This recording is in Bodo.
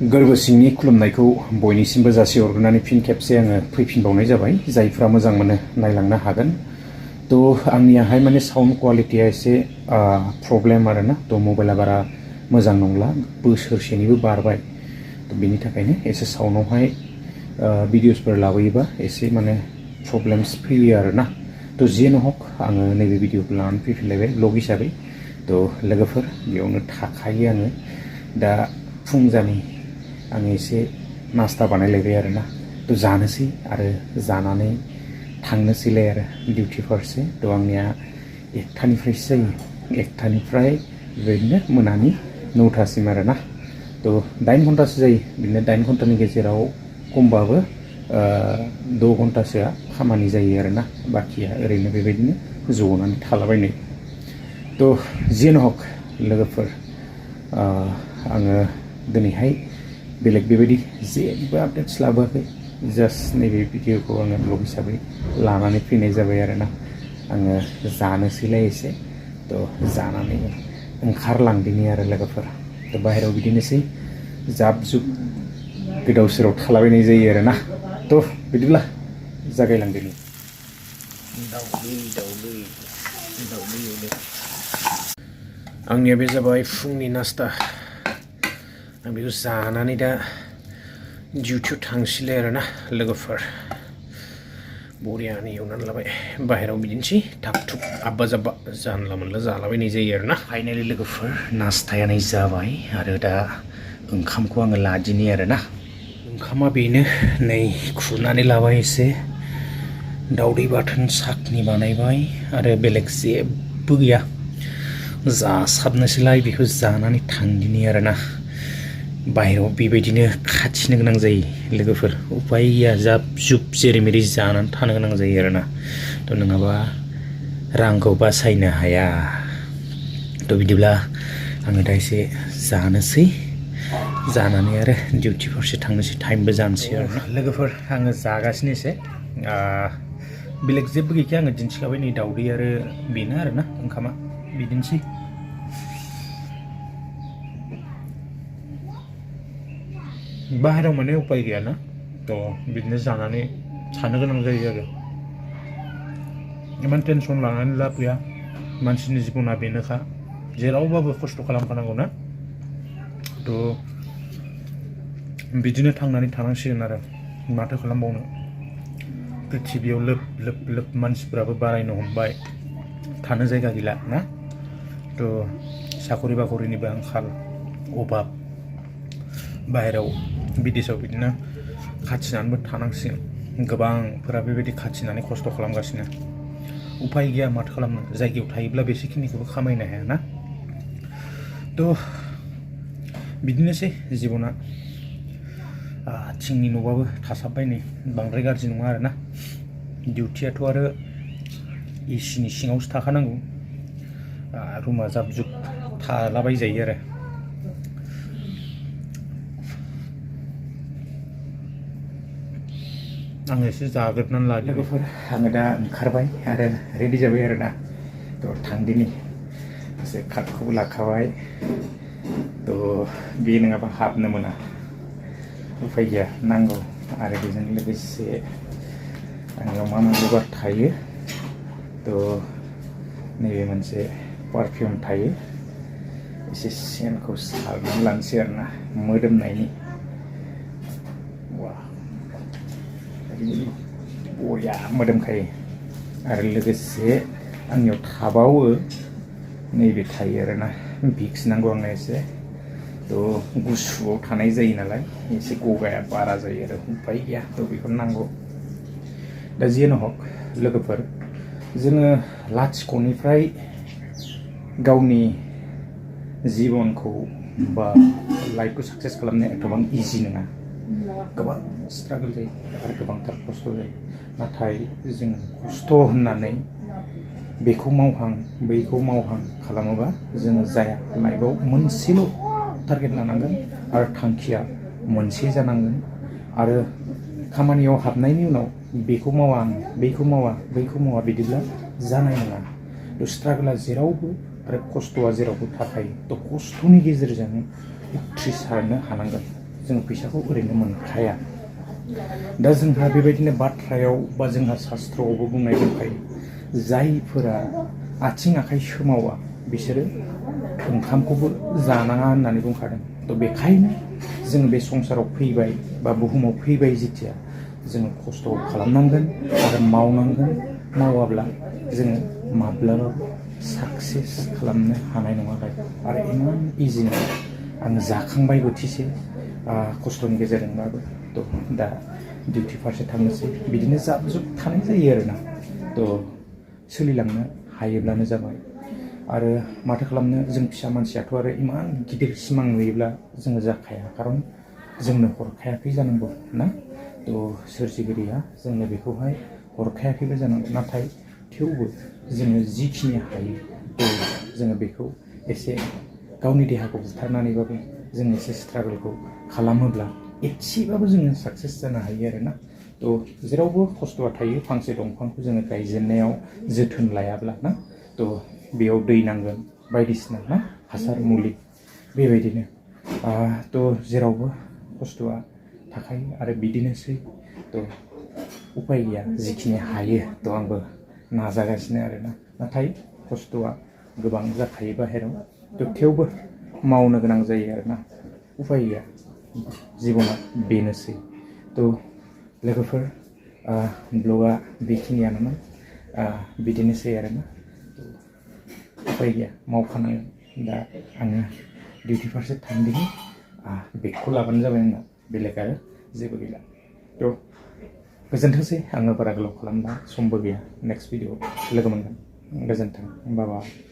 गोरबो सिंनि खुलुमनायखौ बयनिसिमबो जासिहरग्रोनानै फिन खेबसे आङो फैफिनबावनाय जाबाय। जायफ्रा मोजां मोनो नायलांनो हागोन। थ' आंनियाहाय माने साउन्ड क्वालिटिया एसे प्रब्लेम आरोना। थ' मबाइला बारा मोजां नंला, बोसोरसेनिबो बारबाय। थ' बेनि थाखायनो एसे साउन्डआवहाय भिडिअसफोर लाबोयोबा एसे माने प्रब्लेम्स फैयो आरोना। थ' जियानो हक आङो नैबे भिडिअखौ लानानै फैफिनलायबाय ब्लग हिसाबै। थ' लोगोफोर बेयावनो थाखायो आङो दा फुंजानि आङो एसे नास्ता बानायलायबाय आरोना। थ' जानोसै आरो जानानै थांनोसैलाय आरो डिउटि फारसे। थ' आंनिया 1टानिफ्रायसो जायो, 1टानिफ्राय बेबायदिनो मोनानि 9टासिम आरोना। थ' 8 घन्टासो जायो। बिदिनो 8 घन्टानि गेजेराव खमबाबो 6 घन्टासोआ खामानि जायो आरोना। बाखिया ओरैनो बेबायदिनो जनानै थालाबायनाय। थ' जियानो हक लोगोफोर, आङो दिनैहाय बेलेग बेबायदि जेबो आपडेट्स लाबोआखै। जास्ट नैबे भिडिअखौ आङो ब्लग हिसाबै लानानै फैनाय जाबाय आरोना। आङो जानोसैलाय एसे। थ' जानानै ओंखारलांदिनि आरो लोगोफोर। थ' बाहेरायाव बिदिनोसै जाब जुब गोदाव सोराव थालाबायनाय जायो आरोना। थ' बिदिब्ला जागायलांदिनि। आंनिया बे जाबाय फुंनि नास्ता। आं बेखौ जानानै दा डिउटियाव थांसैलाय आरोना लोगोफोर। बरियानि एवनानै लाबाय। बाहेरायाव बिदिनोसै थाब थुब आब्बा जाब्बा जानला मोनला जालाबायनाय जायो आरोना। फाइनालि लोगोफोर नास्तायानो जाबाय आरो दा ओंखामखौ आङो लादिनि आरोना। ओंखामा बेनो, नै खुरनानै लाबाय एसे। दावदै बाथोन साखनि बानायबाय आरो बेलेग जेबो गैया। जासाबनोसैलाय बेखौ जानानै थांदिनि आरोना। बाहेरायाव बेबायदिनो खाथिनो गोनां जायो लोगोफोर। उपाय गैया, जाब जुब जेरै मेरै जानानै थानो गोनां जायो आरोना। थ' नङाबा रांखौ बासायनो हाया। थ' बिदिब्ला आङो दा एसे जानोसै, जानानै आरो डिउटि फारसे थांनोसै, टाइमबो जानोसै आरोना। लोगोफोर आङो जागासिनो एसे। बेलेग जेबो गैखाया, आङो दिन्थिखाबाय नै दावदै आरो बेनो आरोना ओंखामा। बिदिनोसै। बाहेरायाव माने उपाय गैयाना। थ' बिदिनो जानानै थानो गोनां जायो आरो। इमान टेनसन लानानै लाब गैया। मानसिनि जिबना बेनोखा, जेरावबाबो खस्थ' खालामखानांगौ ना। थ' बिदिनो थांनानै थानांसिगोन आरो माथो खालामबावनो। प्रिथिबियाव लोब लोब लोब मानसिफ्राबो बारायनो हमबाय, थानो जायगा गैला ना। थ' साखरि बाखरिनिबो आंखाल, अभाब। बाहेरायाव बिदेशआव बिदिनो खाथिनानैबो थानांसिगोन। गोबांफोरा बेबायदि खाथिनानै खस्थ' खालामगासिनो। उफाय गैया, माथो खालामनो। जायगायाव थायोब्ला बेसेखिनिखौबो खामायनो हायाना। थ' बिदिनोसै जिबना। थिंनि न'बाबो थासाबबाय नै, बांद्राय गाज्रि नङा आरोना। डिउटियाथ' आरो एसिनि सिङावसो थाखानांगौ। रुमा जाब जुब थालाबायजायो आरो। आङो एसे जाग्रोनानै लादों। लोगोफोर आङो दा ओंखारबाय आरो रेडि जाबाय आरोना। थ' थांदिनि एसे कार्डखौबो लाखाबाय। थ' बे नङाबा हाबनो मोना, उफाय गैया, नांगौ। आरो बेजों लोगोसे आंनियाव मा मा जगार थायो। थ' नैबे मोनसे पारफिउम थायो। एसे सेन्टखौ सारनानै लानोसै आरोना मोदोमनायनि। बरिया मोदोमखायो। आरो लोगोसे आंनियाव थाबावो नैबे थायो आरोना, भिक्स नांगौ आंनो एसे। थ' गुसुआव थानाय जायो नालाय एसे गगाया बारा जायो आरो, उपाय गैया। थ' बेखौ नांगौ। दा जियानो हक लोगोफोर, जोङो लाथिख'निफ्राय गावनि जिबनखौ बा लाइफखौ साक्सेस खालामनाया एथबां इजि नङा। गोबां स्ट्रागोल जायो आरो गोबांथार खस्थ' जायो। नाथाय जों खस्थ' होननानै बेखौ मावहां बैखौ मावहां खालामोबा जोङो जाया। लाइफआव मोनसेल' टारगेट लानांगोन आरो थांखिया मोनसे जानांगोन। आरो खामानियाव हाबनायनि उनाव बेखौ मावा आं, बैखौ मावा, बैखौ मावा, बिदिब्ला जानाय नङा। थ' स्ट्रागोला जेरावबो आरो खस्थ'आ जेरावबो थाखायो। थ' खस्थ'नि गेजेरजों उथ्रिसारनो हानांगोन जों फैसाखौ ओरैनो मोनखाया। दा जोंहा बेबायदिनो बाथ्रायाव बा जोंहा शास्त्रआवबो बुंनाय दंखायो, जायफोरा आथिं आखाइ सोमावा बिसोरो ओंखामखौबो जानाङा होननानै बुंखादों। थ' बेखायनो जोङो बे संसाराव फैबाय बा बुहुमाव फैबाय जेथिया जोङो खस्थ' खालामनांगोन आरो मावनांगोन। मावाब्ला जोङो माब्लाबाबो साक्सेस खालामनो हानाय नङा आरो इमान इजि नङा। आं जाखांबाय बोथिसे खस्थ'नि गेजेरजोंबाबो। थ' दा डिउटि फारसे थांनोसै, बिदिनो जाब जुब थानाय जायो आरोना। थ' सोलिलांनो हायोब्लानो जाबाय। आरो माथो खालामनो, जों फिसा मानसियाथ' आरो इमान गिदिर सिमां नुयोब्ला जोङो जाखाया, खारन जोंनो हरखायाखै जानांगौ ना। थ' सोरजिगिरिया जोंनो बेखौहाय हरखायाखैबो जानांगौ, नाथाय थेवबो जोङो जिखिनि हायो जोङो बेखौ एसे गावनि देहाखौ बुथारनानैबाबो जों एसे स्ट्रागोलखौ खालामोब्ला एसेबाबो जोङो साक्सेस जानो हायो आरोना। थ' जेरावबो खस्थ'आ थायो। फांसे दंफांखौ जोङो गायजेननायाव जोथोन लायाब्ला ना, थ' बेयाव दै नांगोन बायदिसिना ना, हासार मुलि बेबायदिनो। थ' जेरावबो खस्थ'आ थाखायो आरो बिदिनोसै। थ' उपाय गैया, जिखिनि हायो थ' आंबो नाजागासिनो आरोना। नाथाय खस्थ'आ गोबां जाखायो बाहेरायाव, थ' थेवबो मावनो गोनां जायो आरोना। उपाय गैया, जिबना बेनोसै। थ' लोगोफोर, ब्लगआ बेखिनियानोमोन। बिदिनोसै आरोना। उपाय गैया, मावखानांगोन। दा आङो डिउटि फारसे थांदिनि, बेगखौ लाबानो जाबाय आंना, बेलेग आरो जेबो गैला। थ' गोजोनथोंसै, आङो बारा गोलाव खालामला, समबो गैया। नेक्स्ट भिडिअ'आव लोगो मोनगोन। गोजोन्थों, बाय बाय।